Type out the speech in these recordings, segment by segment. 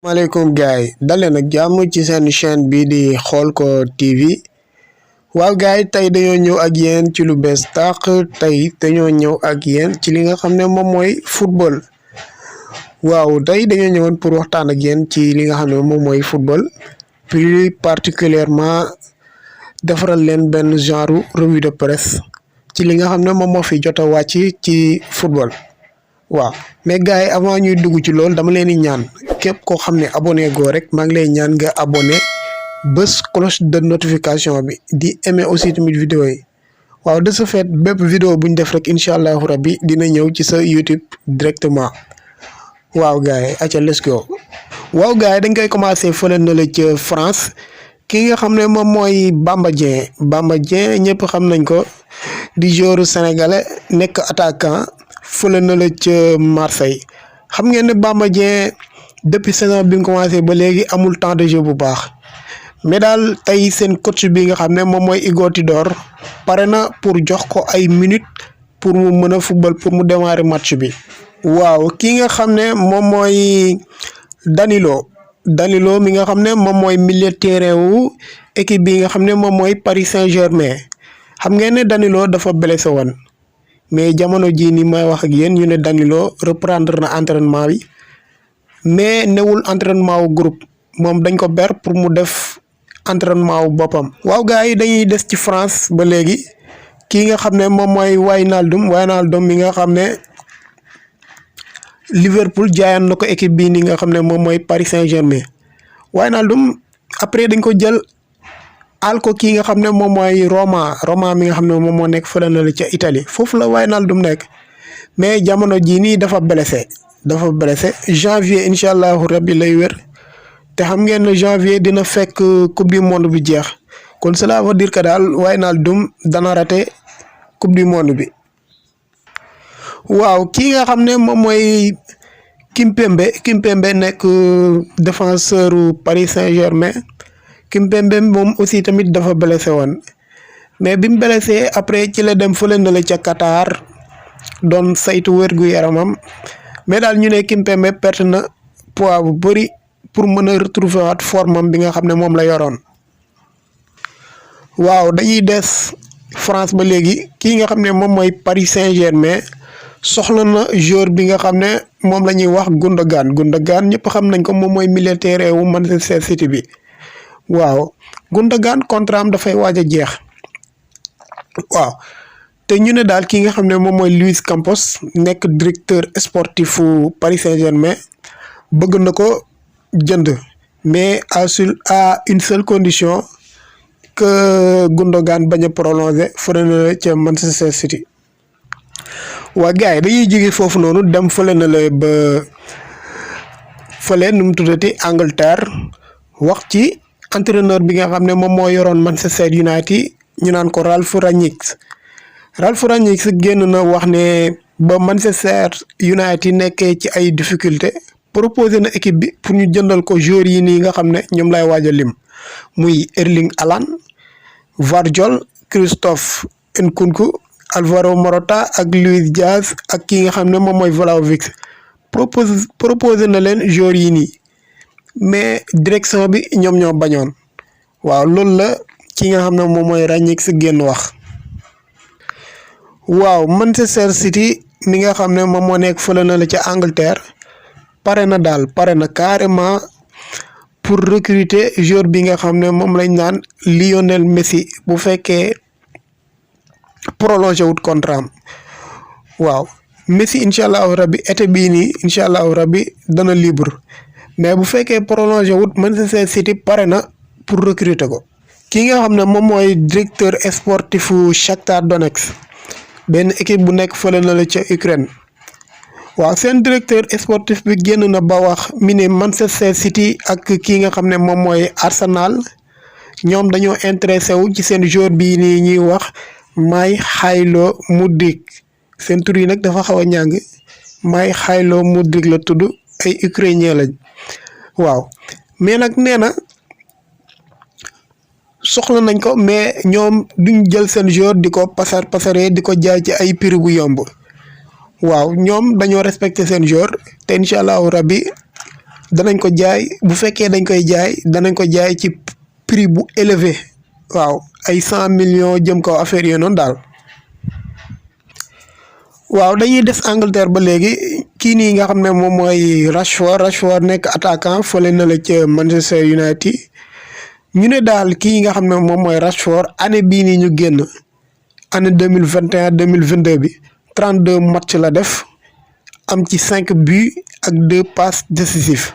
maaleykum gaay daleen ak jàmm ci seen chaîne bi di Xoolko TV waaw gaay tey dañoo ñëw ak yéen ci lu bees tàq tey dañoo ñëw ak yéen ci li nga xam ne moom mooy football waaw tey dañoo ñëwoon pour waxtaan ak yéen ci li nga xam ne moom mooy football plus particulièrement defaral leen benn genre revue de presse ci li nga xam ne moom moo fi jot a wàcc ci football waaw mais gars yi avant ñuy dugg ci loolu dama leen di ñaan képp koo xam ne abonné goo rek maa ngi lay ñaan nga abonné bés cloche de notification bi di aimer aussi tamit vidéo yi waaw de ce fait bépp vidéo bu ñu def rek incha allahu rabbi dina ñëw ci sa YouTube directement waaw gars yi acca let's go waaw gars yi dañ koy commencé fële na la ca France ki nga xam ne moom mooy Bamba Dieng ñëpp xam nañ ko di joueur sénégalais nekk attaquant fële na la ca Marseille xam ngeen ne Bamba Dieng depuis saison bi mu commencé ba léegi amul temps de jeu bu baax mais daal tey seen coach bi nga xam ne moom mooy Igor Tudor pare na pour jox ko ay minutes pour mu mën a football pour mu démarrer match bi. waaw ki nga xam ne moom mooy Danilo mi nga xam ne moom mooy milieu terrain wu équipe bi nga xam ne moom mooy Paris Saint-Germain xam ngeen ne Danilo dafa blessé woon. mais jamono jii ni may wax ak yéen ñu ne Danilo reprendre na entraînement bi mais newul entraînement wu groupe moom dañ ko ber pour mu def entraînement wu boppam. waaw gars yi dañuy des ci France ba léegi kii nga xam ne moom mooy Wijnaldum mi nga xam ne Liverpool jaayoon na ko équipe bii ni nga xam ne moom mooy Paris Saint-Germain Wijnaldum après dañ ko jël. al ko kii nga xam ne moom mooy Roma mi nga xam ne moom moo nekk fële na la ca Italie foofu la Wijnaldum nekk mais jamono jii nii dafa blessé janvier incha allahu rabbi lay wér te xam ngeen ne janvier dina fekk coupe du monde bi jeex kon cela veut dire que daal Wijnaldum dana raté coupe du monde bi. waaw kii nga xam ne moom mooy Kimpembe nekk défenseur Paris Saint-Germain. Kimpembe moom aussi tamit dafa blessé woon mais bi mu blessé après ci la dem fële na la ca Qatar doon saytu wérgu yaramam mais daal ñu ne Kimpembe perte na poids bu bëri pour mën a retrouver waat formam bi nga xam ne moom la yoroon. waaw dañuy des France ba léegi kii nga xam ne moom mooy Paris Saint-Germain soxla na joueur bi nga xam ne moom la ñuy wax Gundogan ñëpp xam nañ ko moom mooy milieu terrain wu Manchester City bi. waaw Gundogan contrat am dafay waaj a jeex waaw te ñu ne daal ki nga xam ne moom mooy Luis Campos nekk directeur sportif fu Paris Saint-Germain bëgg na ko jënd mais à une seule condition que Gundogan bañ a prolonger fële na ca Manchester City. waa gars yi dañuy jóge foofu noonu dem fële na la ba fële nu mu tuddati Angleterre wax ci. entraîneur bi nga xam ne moom moo yoroon Manchester United ñu naan ko Ralph Rangnick génn na wax ne ba Manchester United nekkee ci ay difficulté proposé na équipe bi pour ñu jëndal ko joueurs yi nii nga xam ne ñoom lay waaj a lim muy Erling Haaland Virgil Christophe Nkunku Alvaro Morata ak Luis Diaz ak ki nga xam ne moom mooy Vlahovic proposé na leen joueurs yi nii. mais direction bi ñoom ñoo bañoon waaw loolu la ki nga xam ne moom mooy Rangnick si génn wax. waaw Manchester City mi nga xam ne moom moo nekk fële na la ca Angleterre pare na carrément pour recruter joueur bi nga xam ne moom lañ naan Lionel Messi bu fekkee prolongé wut contrat am waaw Messi incha allahu rabbi été bii nii incha allahu rabbi dana libre. mais bu fekkee prolongé wut Manchester City pare na pour recruter ko. ki nga xam ne moom mooy directeur sportif fu Shakhtar Donetsk benn équipe bu nekk fële na la ca Ukraine waaw seen directeur sportif bi génn na ba wax mi ne Manchester City ak ki nga xam ne moom mooy Arsenal ñoom dañoo intéressé wu ci seen joueur bii nii ñuy wax Mikhailo Mudryk seen tur yi nag dafa xaw a ñàng Mikhailo Mudryk la tudd ay ukrainien lañ. waaw mais nag nee na soxla nañ ko mais ñoom duñ jël seen joueur di ko pasaree di ko jaay ci ay prix bu yomb waaw ñoom dañoo respecté seen joueur te incha allahu rabbi danañ ko jaay bu fekkee dañ koy jaay danañ ko jaay ci prix bu élevé waaw ay 100 millions jëm kaw affaire yi noonu daal. waaw dañuy des Angleterre ba léegi kii nii nga xam ne moom mooy Rashford nekk attaquant fële na la ca Manchester United ñu ne daal kii nga xam ne moom mooy Rashford année bii nii ñu génn année 2021-2022 bi 32 match la def am ci 5 buts ak 2 passes décisives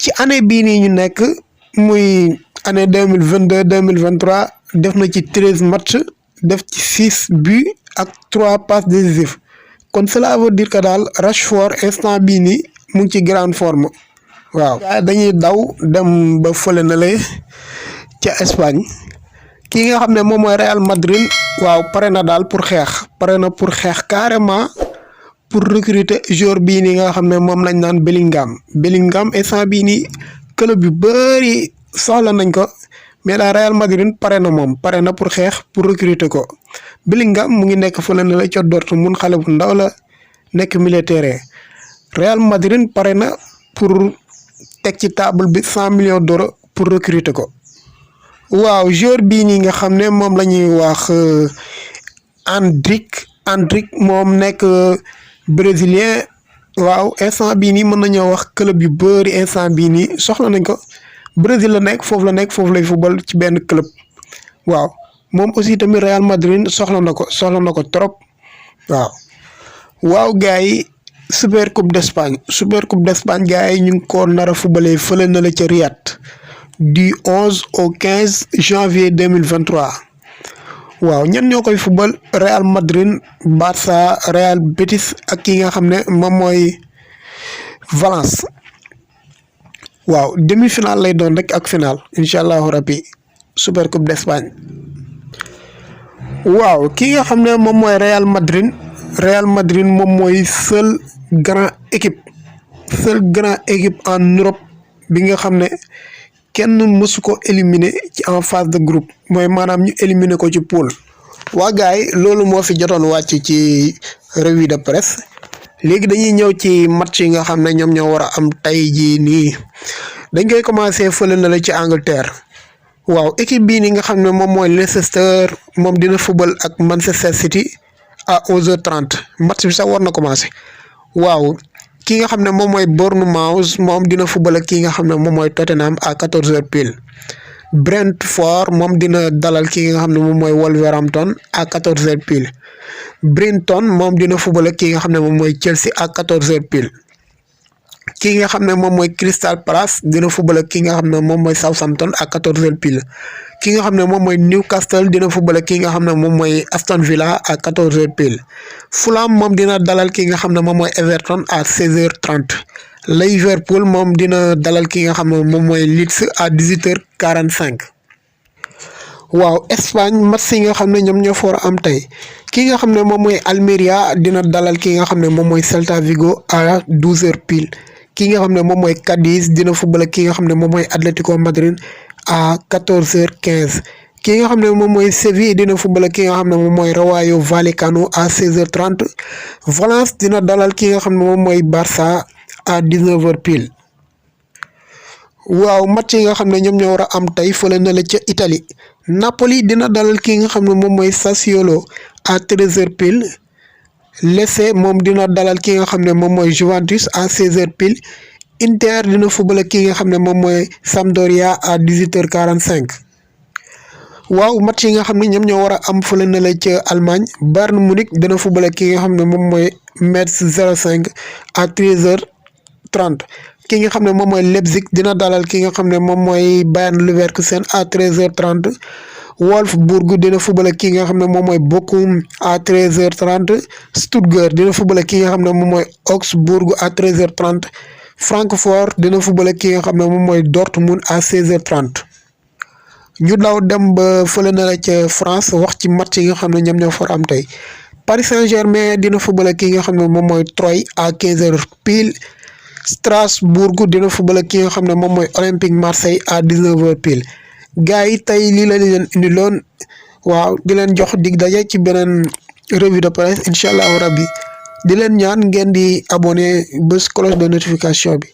ci année bii nii ñu nekk muy année 2022-2023 def na ci 13 match def ci 6 buts ak 3 passes décisives kon cela veut dire que daal Rashford instant bii nii mu ngi ci grande forme waaw. dañuy daw dem ba fële na la ca Espagne kii nga xam ne moom mooy Real Madrid waaw pare na daal pour xeex carrément pour recruter joueur bii nii nga xam ne moom lañ naan Bellingham instant bii nii club yu bëri soxla nañ ko mais la Real Madrid pare na pour xeex pour recruter ko. Bellingham mu ngi nekk fële na la ca Dortmund xale bu ndaw la nekk militaire Real Madrid pare na pour teg ci table bi 100 millions d'euros pour recruter ko. waaw joueur bii nii nga xam ne moom la ñuy wax Endrick moom nekk brésilien waaw instant bii nii mën nañoo wax club yu bëri instant bii nii soxla nañ ko Brésil la nekk foofu lay football ci benn club waaw. moom aussi tamit Real Madrid soxla na ko trop waaw gars yi super coupe d'Espagne gars yi ñu ngi ko nar a fubalee fële na la ca Riyad du 11 au 15 janvier 2023 waaw ñan ñoo koy fubal Real Madrid Barça Real Betis ak ki nga xam ne moom mooy Valence waaw demi-finale lay doon rek ak finale incha allahu rabbi super coupe d'Espagne. waaw ki nga xam ne moom mooy Real Madrid moom mooy seul grand équipe en Europe bi nga xam ne kenn mësu ko éliminer ci en phase de groupe mooy maanaam ñu éliminer ko ci poule. waa gars yi loolu moo fi jotoon wàcc ci revue de presse léegi dañuy ñëw ci match yi nga xam ne ñoom ñoo war a am tey jii nii dañ koy commencer fële na la ci Angleterre. waaw équipe bii ni nga xam ne moom mooy Leicester moom dina football ak Manchester City à 11h30 match bi sax war na commencer waaw ki nga xam ne moom mooy Bournemouth moom dina football ak ki nga xam ne moom mooy Tottenham à 14h pile. Brentford moom dina dalal ki nga xam ne moom mooy Wolverhampton à 14h pile. Brighton moom dina football ak ki nga xam ne moom mooy Chelsea à 14h pile. ki nga xam ne moom mooy Crystal Palace dina football ak ki nga xam ne moom mooy Southampton à 14h pile. ki nga xam ne moom mooy Newcastle dina football ak ki nga xam ne moom mooy Aston Villa à 14h pile. Fulham moom dina dalal ki nga xam ne moom mooy Everton à 16h30. Liverpool moom dina dalal ki nga xam ne moom mooy Leeds à 18h45. waaw Espagne match yi nga xam ne ñoom ñoo fa war a am tey ki nga xam ne moom mooy Almeria dina dalal ki nga xam ne moom mooy Celta Vigo à 12h pile. ki nga xam ne moom mooy Cadiz dina football ak ki nga xam ne moom mooy Atlético Madrid à 14h15. ki nga xam ne moom mooy Séville dina football ak ki nga xam ne moom mooy Rayo Vallecano à 16h30. Valence dina dalal ki nga xam ne moom mooy Barça à 19h pile. waaw match yi nga xam ne ñoom ñoo war a am tey fële na la ca Italie Napoli dina dalal ki nga xam ne moom mooy Sassuolo à 13h pile. Lecce moom dina dalal ki nga xam ne moom mooy Juventus à 16h pile. Inter dina football ak ki nga xam ne moom mooy Sampdoria à 18h45. waaw match yi nga xam ne ñoom ñoo war a am fële na la ca Allemagne Bayern Munich dina football ak ki nga xam ne moom mooy Metz 05 à 13h30. ki nga xam ne moom mooy Leipzig dina dalal ki nga xam ne moom mooy Bayern Leverkusen à 13h30. Wolfsburg dina football ak ki nga xam ne moom mooy Bochum à 13h30. Stuttgart dina football ak ki nga xam ne moom mooy Augsbourg à 13h30. Francfort dina football ak ki nga xam ne moom mooy Dortmund à 16h30. ñu daw dem ba fële na la ca France wax ci match yi nga xam ne ñoom ñoo for am tey Paris Saint-Germain dina football ak ki nga xam ne moom mooy Troyes à 15h pile. Strasbourg dina football ak ki nga xam ne moom mooy Olympique Marseille à 19h pile. gars yi tey lii la leen indi loon waaw di leen jox dig daje ci beneen revue de presse incha allahu rabbi di leen ñaan ngeen di abonné bés cloche de notification bi.